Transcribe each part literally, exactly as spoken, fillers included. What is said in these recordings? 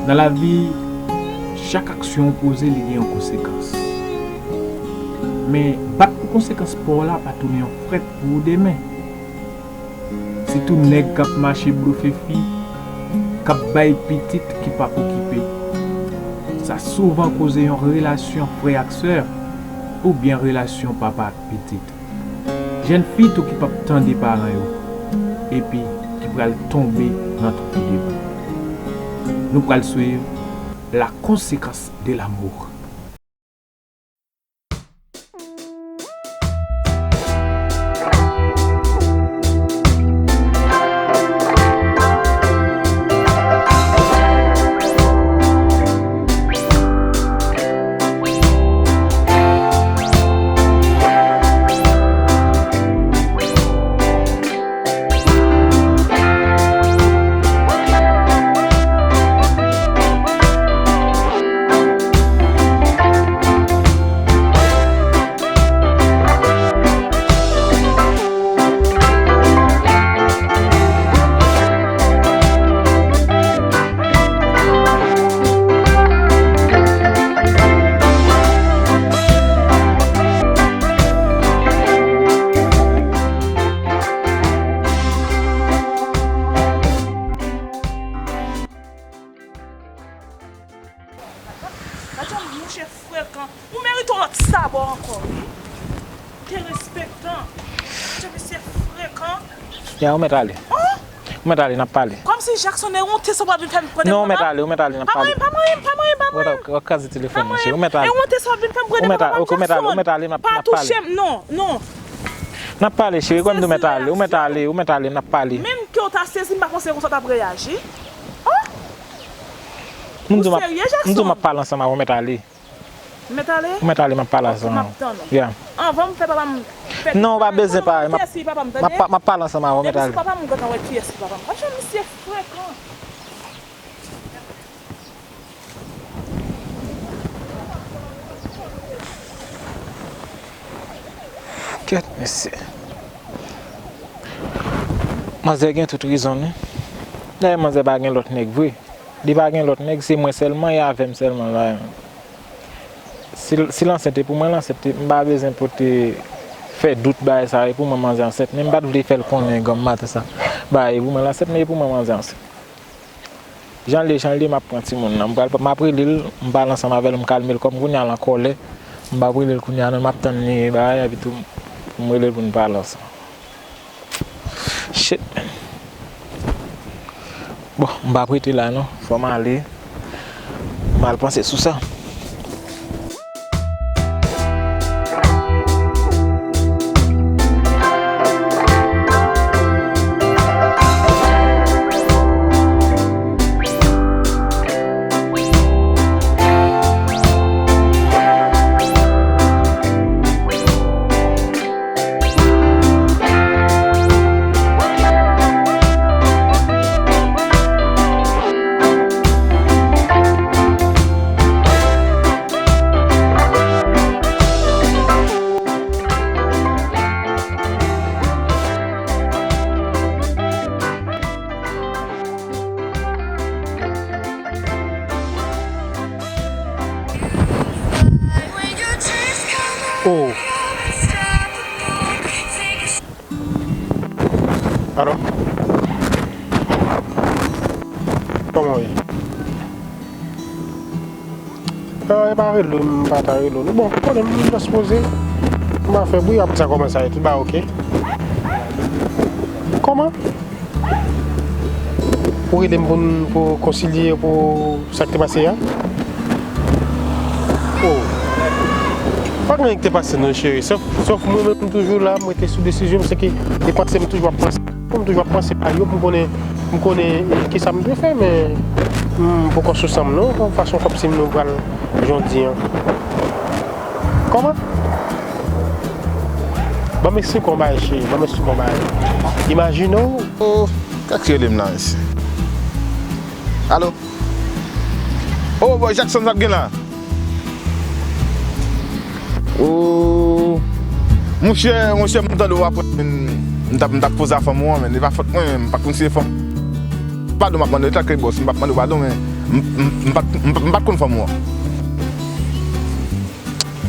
Nan lavi, chak aksyon w poze, li gen yon konsekans. Men, bat pou konsekans pa w la pa tounen yon frèt pou ou demen. Sitou nèg k ap mache blofe fi, k ap bay pitit ki p ap okipe. Sa souvan koze yon relasyon frè ak sè, oubyen relasyon papa ak pitit. Jèn fi tou ki p ap tande paran yo, epi ki pral tonbe nan twou de bou. Nou pral swiv la conséquence de l'amour. Gad jan monchè frekan. Ou merite yon lòt sabò ankò, wi. Derespektan. Gad jan misye frekan. Ya, ou mèt ale. Oh! Ou mèt ale, n ap pale. Kòmsi Jackson, e wonte sa w ap vin fè m pran devan papa m? Non, ou mèt ale, ou mèt ale, n ap pale. Pa manyen, pa manyen, pa manyen, pa manyen. Ou kraze telefòn, mesye, ou mèt ale. E wonte sa w ap vin fè m pran devan papa m, Jackson. Ou mèt ale, ou mèt ale, n ap pale. Pa touche m, non, non. N ap pale, cheri, kwè m di w mèt ale, ou mèt ale, ou mèt ale, n ap pale. Menm ke w ta sezi, m pa panse konsa w t ap reyaji. Oh! Ou serye, Jackson? M di w m ap pale ansanm avè w, mèt ale. Mèt ale? Ou mèt ale, m ap pale ansanm avè w. Ok, m ap tann ou. Yeah. Anvan m fè papa m fè... Non, ou pa bezwen pale, m ap, m ap, m ap pale ansanm avè w, mèt ale. Depi sou papa m, ou gentan wè kiyès ki papa m. Gad jan misye frekan. Kèt, mesye. Manzè gen tout rezon l, wi. Dayè, manzè pa gen lòt nèg vre. Li pa gen lòt nèg, se mwen sèlman, e avè m sèlman l la. Si, si l ansent, e pou mwen l ansent, m pa bezwen pote, fè dout bagay sa, e pou mwen manzè ansent. Men m pa t vle fè l konnen granm maten sa. Bagay, e pou mwen l ansent, men e pou mwen manzè ansent. Jan l ye, jan l ye, m ap pran timoun nan. M pral, m ap rele l, m pale ansanm avè l, m kalme l. Kòm kounye a l an kòlè, m p ap rele l kounye a non, m ap tann li bagay, epi tou, m rele l pou n pale ansanm. Shit, man. Bon, m p ap rete la non. Fò m ale. M al panse sou sa. Oh. Alo? Kòman w ye? Ah, e pa rele w, m pa ta rele w. Bon, konnen m just poze. M pa fè bri, apre sa kòman sa ye? Tout bagay oke? Kòman? Ou rele m pou n, pou konsilye pou sa k te pase a? Oh. Pa gen anyen k te pase non, cheri. Sòf, sòf mwen menm m toujou la, m rete sou desizyon m, se ke e panse m toujou ap panse. M toujou ap panse a yo pou m konnen, m konnen, eh, kisa m dwe fè, men m poko sou san m non, yon fason kòmsi nou pral jodi an. Kòman? Ban m eksplike w yon bagay, cheri, ban m eksplike w yon bagay. Imajine w. Oh, sa k rele m la, mesye? Alo? Oh, bòy Jackson, sa k gen la? Oh, monchè, monchè, m tande w apre, men m t ap, m t ap poze a fanm ou an, men e pa fòt mwen, men m pa t konn si se fanm. Padon, m ap mande w, e ta ke bòs, m p ap mande w padon, men M, m, m pa t, m, m pa t konn fanm ou an.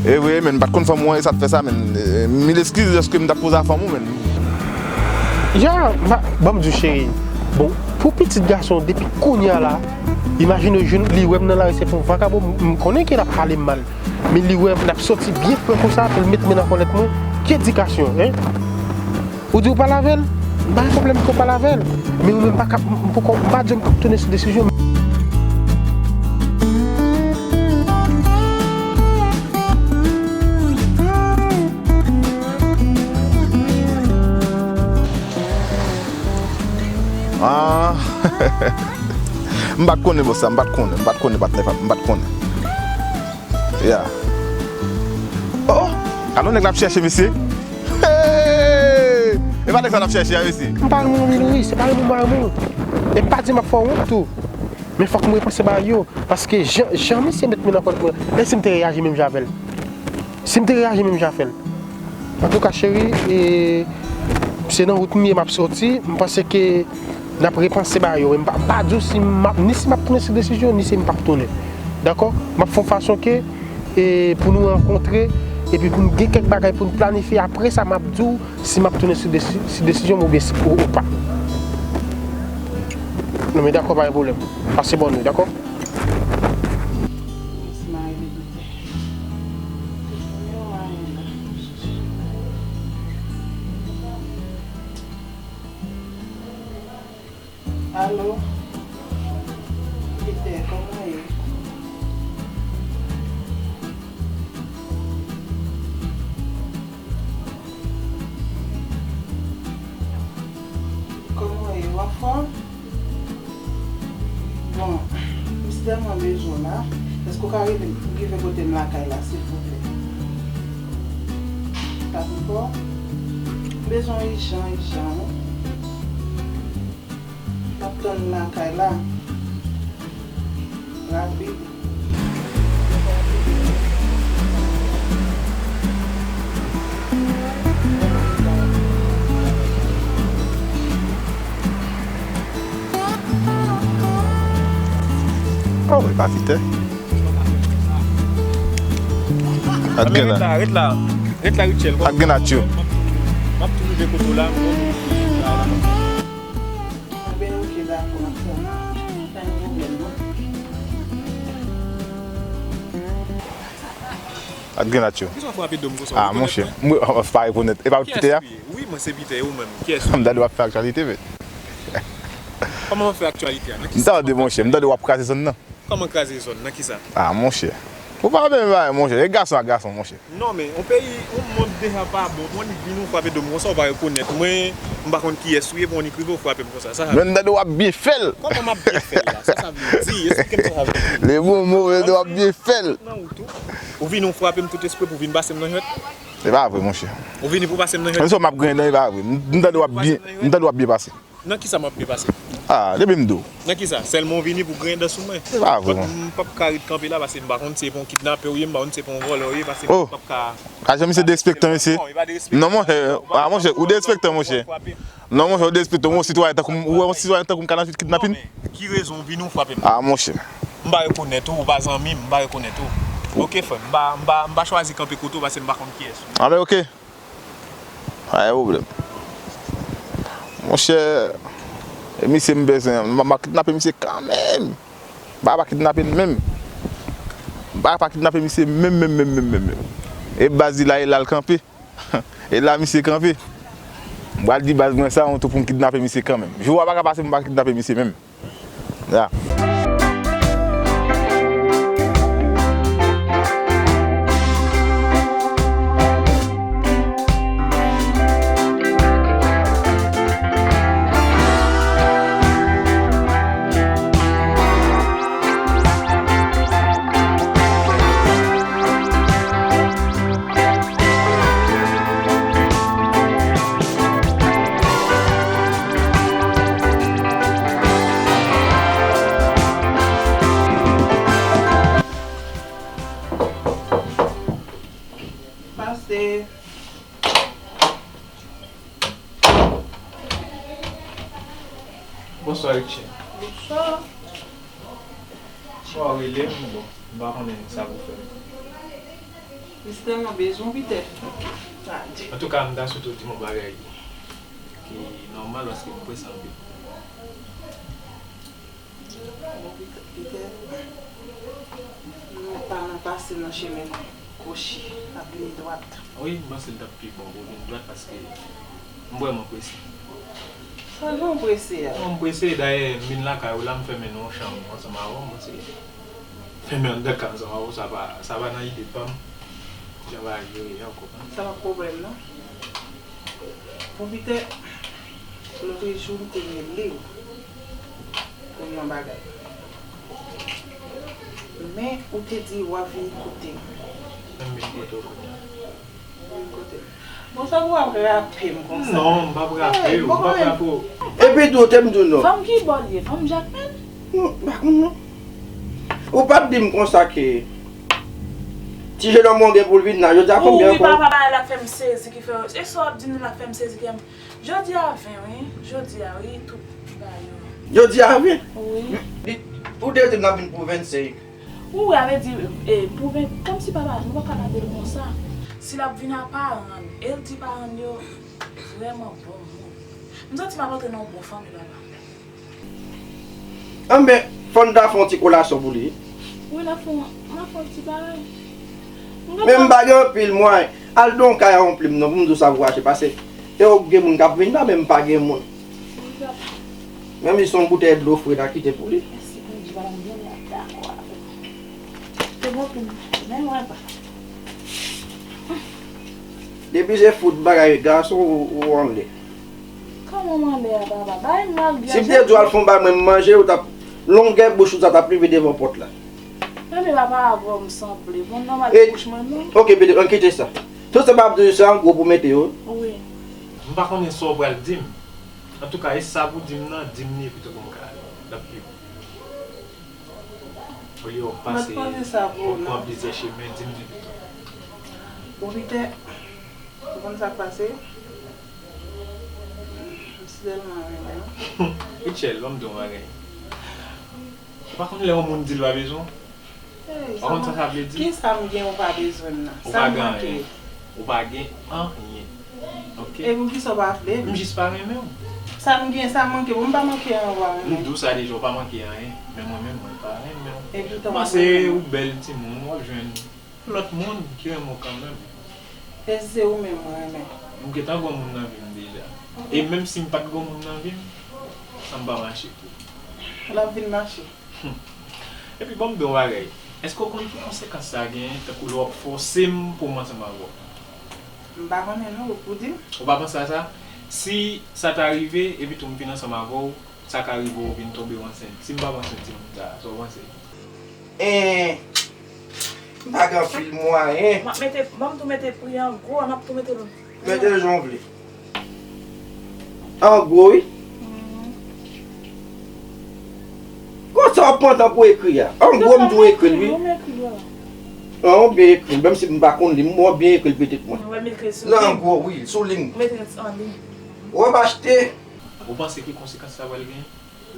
E vre, men m pa t konn fanm ou an, e sa t fè sa, men. E, mil eskiz dèske m t ap poze a fanm ou, men. Ya, m pa, ban m di w, cheri. Bon, pou pitit gason, depi kounye a la, imajine w jwenn, li wè m nan lari, se pou vagabon, m, m konnen ke l ap pale m mal. Men li wè m, n ap soti byen fre konsa, pou l met men nan kòlèt mwen. Ki edikasyon, en? Ou di ou pale avè l? M pa gen pwoblèm pou w pale avè l. Men ou menm pa ka, m poko, m pa di w m p ap tounen sou desizyon. Ah. M pa t konnen, bòs la, m pa t konnen, m pa t konnen, patnè pa m, m pa t konnen. Ya. Oh, oh. Alò nèg la ap chèche mesye. Hey! E pa nèg sa l ap chèche a, mesye. M pa renmen w, Milouri, se pa renmen m renmen w. E m pa di m ap fè w wont tou. Men fòk m repanse bagay yo. Paske jan, jan misye met men nan kòlèt mwen, e si m te reyaji menm jan avè l? Si m te reyaji menm jan avè l? Antouka, cheri, e, se nan wout m ye, m ap soti. M panse ke n ap repanse bagay yo. M pa, m pa di w si m ap, ni si m ap tounen sou desizyon, ni si m p ap tounen. Dakò? M ap fè yon fason ke, e, pou nou rankontre, epi pou n gen kèk bagay pou n planifye. Apre sa, m ap di w si m ap tounen sou desi-, sou desizyon m oubyen si, ou, ou pa. Non, men dakò, pa gen pwoblèm. Pase bòn nou, dakò? Alo? Peter, kòman ye? Kòman ye? W anfòm? Bon, m si tèlman bezwen w la. Èske w ka rive, rive kote m lakay la, silvouplè? Dakò. M bezwen w ijan, ijan, wi. M ap tann ou lakay la. Rapid. Oh, e pa Peter. Gad gen la. Ret la, ret la, Richel. Gad gen la, tyo. M ap tou rive kote w la. Enben, oke, dakò, m ap tann ou. Pa gen pwoblèm, non. Gad gen la, tyo. Kisa w frape do m konsa? Ah, monchè, m pa rekonèt. E pa Peter a? Wi, mwen se Peter, e ou menm? Kiyès ou? M tande w ap fè aktyalite, men. Kòman w ap fè aktyalite a? Nan ki sans? M tande, monchè, m tande w ap kraze zòn nan. Kòman kraze zòn nan? Kisa? Ah, monchè. Ou pa menm bagay, monchè. E gason ak gason, monchè. Non, men, yon peyi, yon mond deja pa bon. Mwen vin ou frape do m konsa, ou pa rekonèt mwen, m pa konn kiyès ou ye, mwen nik rive ou frape m konsa. Sa sa vle di? Men m tande w ap byen fè l. Kòman m ap byen fè l la? Sa sa vle di? Esplike m sa sa vle di. Le bon mo, men w ap byen fè l. Nan wout ou, ou vin ou frape m tout espre pou vin pase m nan jwèt? E pa vre, monchè. Ou vini pou pase m nan jwèt? Menm si w m ap griyen dan, e pa vre. M, m tande w ap byen, m tande w ap byen pase. Nan kisa m ap byen pase? Ah, depi m di w. Nan kisa? Sèlman w vini pou griyen dan sou mwen. Se pa vre, non. M p ap ka ret kanpe la paske m pa konn si se pa yon kidnapè w ye, m pa konn si se pa yon vòlè w ye, paske m p ap ka. Ka jan misye derespektan, mesye. Non, e pa derespektan. Non, monchè, ah, monchè, ou derespektan, monchè. Non, monchè, ou derespektan. Ou yon sitwayen tankou m, ou yon sitwayen tankou m ka nan suit kidnapin? Non, men, ki rezon w vini w frape m? Ah, monchè. M pa rekonèt ou, ou pa zanmi m, m pa rekonèt ou. Oke, frè m, m pa, m pa, m pa chwazi kanpe kote w paske m pa konn kiyès ou. Ah, men oke. Pa gen pwoblèm. Monchè, e misye m bezwen, m, m a kidnape misye kanmenm. M pa, pa kidnape l menm. M pa, pa kidnape misye menm, menm, menm, menm, menm, menm. E baz li la, e la l kanpe. E la misye kanpe. M pral di baz mwen sa, yon tou pou m kidnape misye kanmenm. Jou a pa ka pase pou m pa kidnape misye menm. Ya. Pase. Bonswa, Richie. Bonswa. Bon, rele m, bon, m pa konnen sa pou fè. Li tèlman bezwen w, Pitè. Adye. Antouka, m ta swete w di m yon bagay ki nòmal, paske m prese anpil. Bon, Pitè, Pitè, nou pa nan pase nan chemen kwochi, ap vin dwat. Wi, m panse l t ap pi bon pou w vin dwat, paske m vrèman prese. Sa jan w prese a? Non, m prese, dayè, m vin lakay ou la, m fèmen nan yon chanm ansanm avè w, m panse fèmen anndan kay ansanm avè w, sa pa, sa pa nan ide pa m. Jan bagay yo ye a, w konprann? Sa pa pwoblèm, non. Bon, Pitè, lòt jou, m te rele w pou yon bagay. Men, ou te di w ap vin kote m. M vin kote w kounye a. Vin kote m. Bon, sa pou w ap rape m konsa? Non, m p ap rape w, m p ap rape w. Epi tou, te m di w non. Fanm ki bò l ye? Fanm Jakmèl? Non, m pa konn non. Ou pa t di m konsa ke ti jenòm ou gen pou l vin la, jodi a konbyen ankò? Wi, papa, bagay la fè m sezi ki fè, e sa w ap di nou la fè m sezi ki fè m, jodi a ven, wi, jodi a, wi, tout bagay yo. Jodi a ven? Wi. Li, ou te di m l ap vin pou vennsenk. Wi, wi, a vle di, e, pou ven, kòmsi papa, nou pa ka lage l konsa. Si l ap vin a paran l, e l di paran l yo vrèman bon moun. M santi m ap antre nan yon bon fanmi, papa. Anben, fò n ta fè yon ti kolasyon pou li. Wi, n ap fè yon, n ap fè yon ti bagay. Men m pa gen anpil mwayen. Al don kay a yon plim non, pou m di w sa pou w achte, paske e w gen moun k ap vin la, men m pa gen moun. Menm si se yon boutèy dlo fre n a kite pou li. Mèsi Bondye, papa, m byen dakò avè w. Te bon plim, men mwen pa. Depi se fout bagay gason ou, ou anlè. Kòman m anlè a, papa? Bay m mal byen. Si m te di w al fè yon bagay mwen m manje, ou t ap, longè bouch ou sa t ap rive devan pòt la. Tande papa, avè w m sanble. Bon, nòmal bouch mwen non. Ok, pete, ann kite sa. Tout sa m ap di w, se an gwo pou mete yo. Wi. M pa konnen sa w pral di m. Antouka, e sa pou di m nan, di m li pito pou m ka ale. L ap pi bon. Olye w ap pase, w ap pran plizyè chemen, di m li pito. Bon, Pitè, ou konn sa k pase? M si tèlman renmen w. Rutshelle, ban m di w yon bagay. Ou pa konn lè yon moun di l pa bezwen w? Ou konn sa sa vle di? Kisa m gen ou pa bezwen m nan? Sa m manke? Ou pa gen anyen. Ok? E poukisa w pa vle m? M jis pa renmen w. Sa m gen, sa m manke? Bon, m pa manke anyen, ou pa renmen m. M di w sa deja, ou pa manke anyen. Men mwen menm, mwen pa renmen w. Epi tou, m panse ou bèl timoun, w ap jwenn lòt moun ki renmen w kanmenm. E si se ou menm mwen renmen? M gentan gon moun nan vi m deja. E menm si m pa t gon moun nan vi m, sa m pa mache pou. L ap vin mache. Hmm. Epi bon, m di w yon bagay. Èske w konn ki konsekans sa genyen, tankou lè w ap fòse m pou m ansanm avè w? M pa konnen non, ou pou di m. Ou pa panse a sa? Si sa ta rive, epi tou m vin ansanm avè w, sa ka rive w vin tonbe w ansent. Si m pa pran swen timoun sa, sa w panse? En, m pa gen anpil mwayen. M ap mete, ban m tou mete pri an gwo, n ap tou mete l. Mete jan w vle. An gwo, wi. Konsa w ap pran tan pou ekri a. An gwo, m tou ekri l, wi. An, ou byen ekri l, menm si m pa konn li, m wè w byen ekri l pitit mwen. Nan an gwo, wi, sou liy. Ou ap achte. Ou panse ki konsekans sa pral genyen?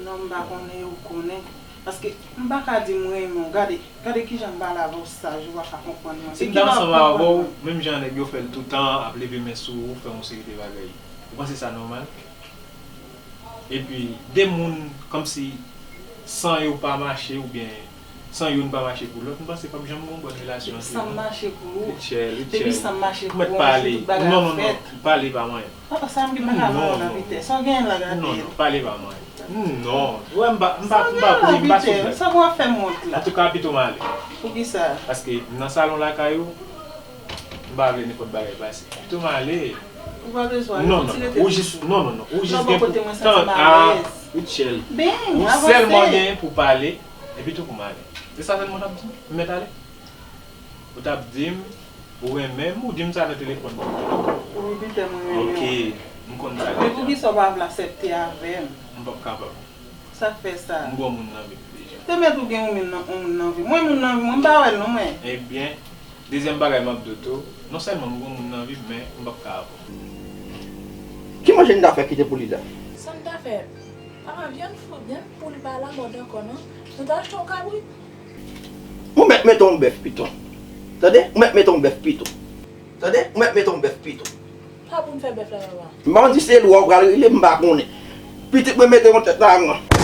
Non, m pa konnen, ou konnen. Paske m pa ka di m renmen w. Gade, gade kijan m pale avè w saj, ou pa ka konprann mwen. Si m ta ansanm avè w, menm jan nèg yo fè l toutan, ap leve men sou ou, fè yon seri de bagay. Ou panse sa nòmal? Epi, de moun, kòmsi san yo pa mache, oubyen san youn pa mache pou lòt, m panse p ap janm gen yon bòn relasyon ant yo, non. Depi san m mache pou ou, Rutshelle, depi san m mache pou ou, m di tout bagay ap fèt. Non, non, non, pale pa manyen. Papa, sa m gen m pa ka ban w nan vitès. Sa w genyen la, gade l. Non, non, pale pa manyen. Non, ou wè m pa, m pa, m pa pou li, m pa sou blag. Sa w ap fè m wont la. Antouka, pito m ale. Poukisa? Paske m nan salon lakay ou, m pa vle nenpòt bagay pase. Pito m ale. Ou pa bezwen ale, ou ti rete toujou. Non, non, non, ou jis, non, non, non, ou jis gen pou, tann, ah, Rutshelle. Ben, avanse. Ou sèlman genyen pou pale, epi tou pou m ale. Se sa sèlman w t ap di m? M mèt ale? Ou t ap di m, ou renmen m, ou di m sa nan telefòn. Wi, Pitè, mwen renmen w. Ok, m konn sa deja. Men poukisa w pa vle aksepte avè m? M p ap kapab. Sa k fè sa? M gon moun nan vi m deja. Te mèt ou gen yon moun nan, yon moun nan vi m. Mwen, moun nan vi m, mwen, m pa wè l non, mwen. Ebyen, dezyèm bagay m ap di w tou, non sèlman m gon moun nan vi m, men m p ap ka avè w. Ki manje n ta fè kite pou li la? Sa n ta fè? Papa, vyann fou, vyann poul pa alamòd ankò non. Nou ta achte yon kabrit. Ou mèt mete yon bèf pito. Tande? Ou mèt mete yon bèf pito. Tande? Ou mèt mete yon bèf pito. Pa pou n fè bèf la, papa. M pa konn si se lwa ou pral rele, m pa konnen. Pitit mwen mete yon tèt la, mwen.